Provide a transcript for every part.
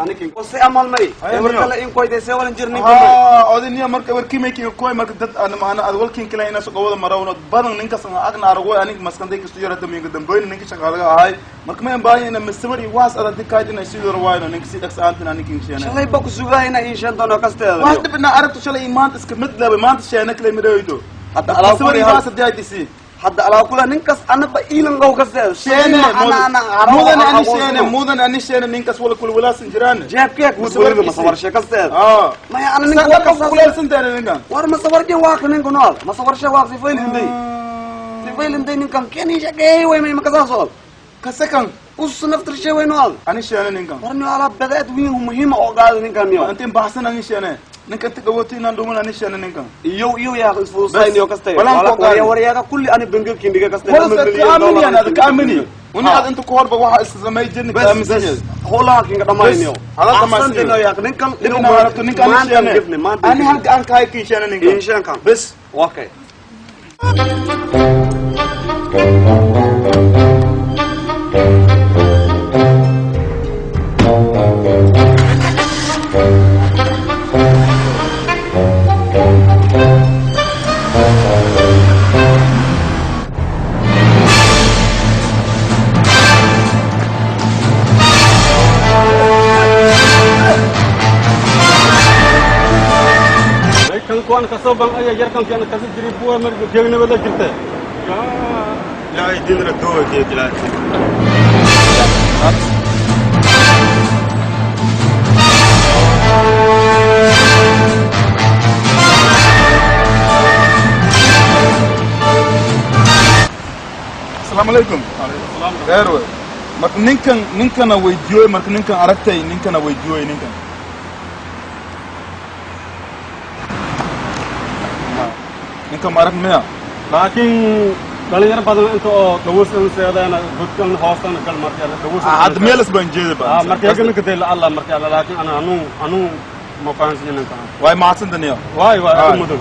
Anikin ko se amal may ewer kale in koyde se walan jirnin ko ah odiniya marka warkii making koy marka dad aan maana ad walkin kale ina soo wada marawno badan ninka san agna argo anig maskanday kasto yara dambiga dambeyn ninka shaqaalaga ahay marka ma baahan ina masawir iyo waas adag dikayd ina sidoo rawaayno ninka si dhaqso aantina anikin sheena shalay ba ku sugayna in shan doono kasteeda wax dibna aragto shalay maanta iska mid laba maanta sheena kale midaydo hadda alaa masawir iyo waas adag hadda alaa kula ninkas anaba iilan gow kasteeda sheene mudan ani sheene mudan ani sheene ninkas wala kul walaasan jiraan jeebkeek masawirka masawar sheekasteeda ah maya ana ninka waa ka kulaalsan tahay ninkan war masawarke waa ka ninka nool masawarshe waa sifaylintay sifaylintay ninkan keni shaqeey way may makasaasood kasakan us naftirshe way nool ani sheene ninkan war ni ala badaad wiin muhiim oo qaada ninkan niyo intiin baxsan ani sheene ninka inta gawati inaan dhuman ani sheene ninkan iyo iyo yaa isfuusayniyo kastay wala waryaga kulli ani bangiga kindiga kastay wala kaamini wana aad inta ku horba waxa is samay jirni kaaminsan howlaha kinga dhamayniyo hala dhamayniyo yaa ninkan inuu maarto ninkan ani sheene ani halka aan kahay kin sheene ninkan in sheenkan bas okay kan kasoo ban ay yarkan kan kasi jiri buwa mar jeegna wada jirta ya idin rado jeegla Assalamu alaikum. Reer marka ninkan ninkana weydiiyo marka ninkan aragtay ninkana weydiiyo ninkan ninka marag miya laakiin dhalinyaro badan inta oo dawsan seedana budkan hoostan kal markii la dawsan had meel is baan jeeda baa markii ka ninka deel Allah markii Allah laakiin ana anu ma fahansin ninka way maadsan daniyo way way mudan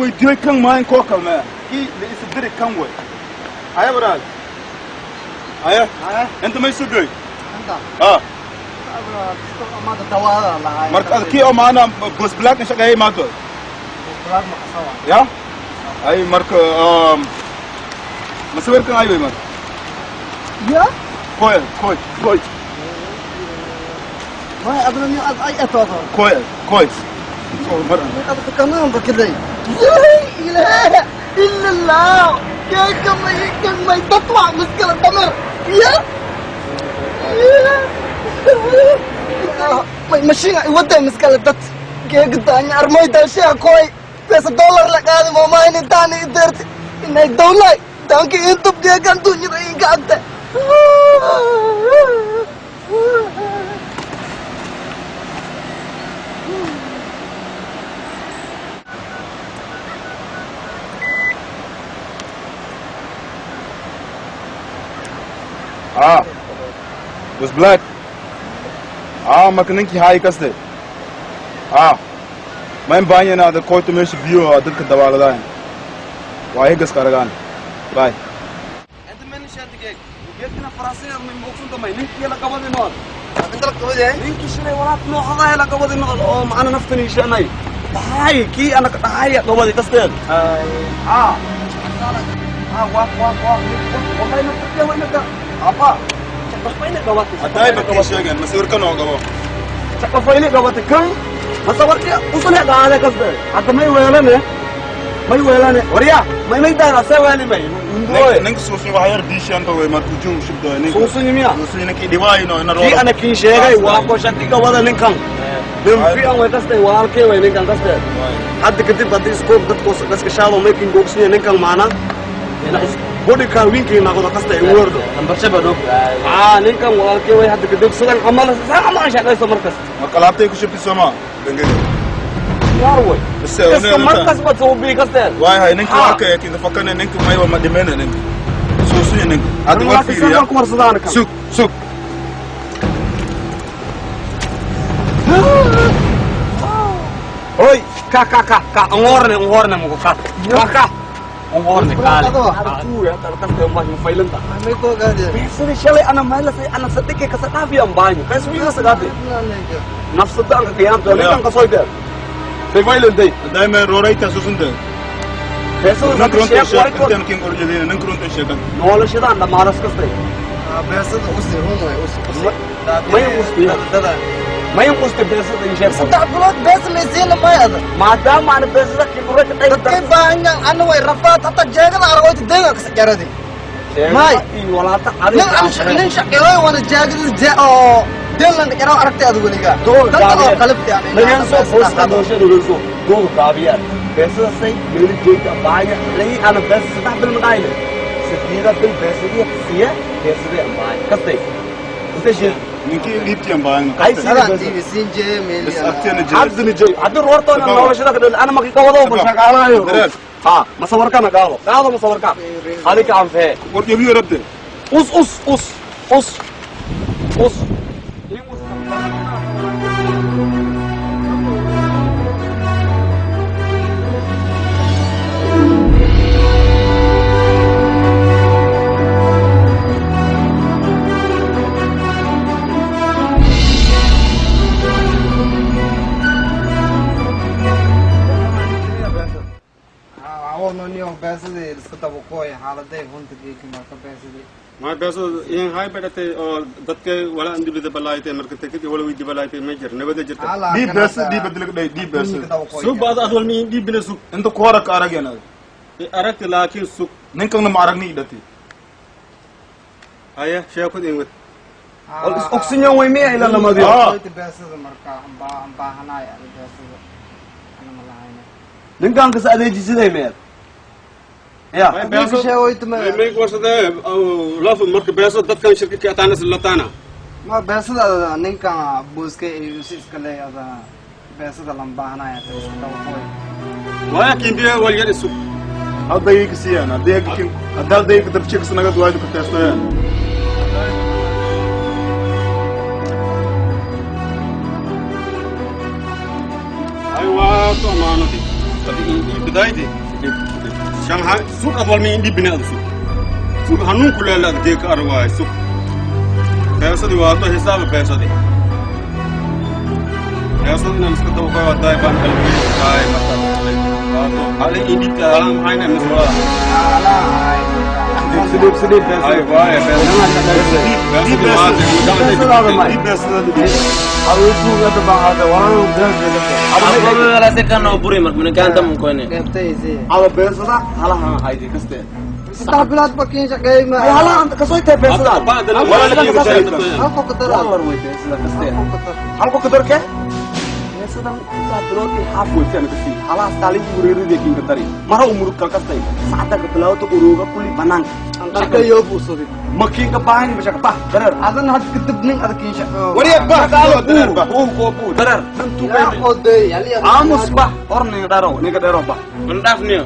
weydiiyey kan maahin koo kalmee kii la isa diri kan wey haya walaal haya inta may sugay ah marka kii oo maana bos black shaqeeyay maanta ya ay marka masawirkan ay wey marka ya koy koy koy ما أدري أي أتوقع koy koy كمان بكذي لا إله إلا الله يا كم كم تطلع مسكرة دمر يا ماشي يودع مسكرة دت كي قداني أرمي داشي أكوي بس دولار لك هذا ما ما إني تاني قدرت إن الدولة تانك أنتم بيا كان دنيا إنك أنت Ah, was black. Ah, marka ninkii haay kaste. Ah, ma in baahan yahay inaad koyto meesha biyo oo dadka dabaaladaan. Waa higas karagaan. Bye. Inta men shantige geedkina faraasiya min bogsun damay ninkii la qabadi nool inta la qabadi ninkii shalay walaad nooxada la qabadi nool oo macna naftani shanay dhahay kii ana dhahay qabadi kasteed ah ah wa wa wa wallahi naftiya wayna apa shaqafayna qabatay haday ba kii sheegeen masawirkan oo qabo shaqafayna qabatay kan masawarka usna qaada kasbe hadda may weelane may weelane wariya may may daara se weeli may ninka suusun wax yar diishan way markuu juu shubdo ninka suusun miya suusun ninkii dhiwaayno ina kii ana kii sheegay waa ko shaqi wada ninkan nin fiican way kastay waa halkee way ninkan kastay hadda kadib hadii iskoog dadku iska shaado making googsiya ninkan maana ina Bodyka winkii noqdo kasta ay wardo. Nambar shaba dhow. Ah, ninkan walaalkay way hadda kadib sidan camal sidan camal shaqayso markas. Marka laabtay ku shubtay Soomaa bangiga. Yaar way. Bas Iska markas baad soo bii kasteen. Waay hay ninka waa ka kinga fakane ninka may wa ma dhimena ninka. Suusunya ninka. Hadda waa fiiriya. Ku warsadaan kan. Sug sug. Hoy, ka ka ka ka ngorne ngorne mo ka. Ka ka. Ngorne kaale. Artu ya tar kasta ma failanta. May ko gaade. Sida shalay ana meelasay ana sadike ka sadaafi aan baayo. Kaas wiiga sadaade. Nafsada aan qiyaamta ninkan ka soo deer. Say failantay. Daima roorayta suusunta. Beesada Ninka runta sheeg sheeg way ko. intaan kin qorjeedina ninka runta sheegan. Noloshadan dhamaadas kastay. Beesada usi run way usi. May usti. Dada. May usti beesada in sheeg. 3 bilood beesa maysiina may ada. Maadaama aan beesada kibro ka dhigta. Dadkay baahan ana way rafaad hata jeegada aragooyta deega ka sajaradi. May. Walaata Nin an nin shaqeeyo wana jeegada je oo deelan yaro aragtay adigu weliga. Dadka oo qalabti aan. Lagan soo foosta doosha dhulso dooda gaabiyaan beesada say meel jeegta baaya lay ana bees 3 bil maqayne 8 bil beesadii siya beesadii baaya kastay inta shil Ninkii dhiibtiyan baahan. Ay, Sadaan TV siin jee meel. Bas agteena jira. Cabdini jeey hadii roortoona noloshada ka dhal ana maki ka wado ba shaqaalayo ha masawarkana qaado qaado masawarka adiga aan fee War jabiyo rabte. Us us us us us. Awon niyo beesadii iska daba kooy xaaladay hunta geeki marka beesadii. Ma beeso in hay badate oo dadka wala andibida balaaytay marka tekid wala weydi balaaytay ma jir nabada jirta. Dhiib beesa dhiib bedel dhay dhiib beesa. Sug baad adwal mi dhiibina sug. Inta ku hora ka aragena. Aragti laakiin sug. Ninkan ma aragni dhati. Haya sheekad in wad. Wal is ogsinyan way miya ila lamadiyo. Beesada marka aan baahanaay ani beesada. Ana ma lahayna. Ninkan kas adeejisiday meer ya. Beeso may warsade laf marka beeso dadkan shirka ka ataana silataana. Ma beesada ninkan booska ay si iska leeyahay beesada lan baahanaay iska daba kooy. Waya kindiya wal yar isug. Hadda iga siiyaan hadda kin hadda iga dabchik sanaga duwaaydo ka teestoyaan. Ay waa to amaanadi. Tadi in bidaydi. Shanghai sug adwal mi indi bina sug. Sug hanun kuleela geek arwaay sug. Beesadi waa to hisaab beesadi. Beesadi inaan iska daba koy waday baan qalbi ay marka. Waa to hal indi taalam hayna miswala. Ala hay. Sidib sidib beesada. Ay waay beesadi. Beesadi waa Dhiib beesada dhiib. Wala se kan oo buri marka minkaanta mun koyne. Dheebtaysi. Ala beesada halaha haydi kaste. 3 bilood bakiin shaqeey ma. Halaha kasoo intay beesada. Halko ka dar. Dollar way beesada kaste. Halko ka dar. Halko ka darke? Beesadan 3 bilood in half way tan kasi. Halaha saalinti wareerida kinka dari. Mara umurug kal kastay. Saacada ka bilawto uruga kulli banaanka. Anqarka iyo buusadi. Makiinka baahan ma shaqa bah darar. Adan had kadib nin adag kiin shaqeeyo. Wariya bah qaado dareer bah. Uu ko buu darar. Yaa qoday yali. Aamus bah hor ninga dharo ninga dharo bah. Man dhaaf niyo.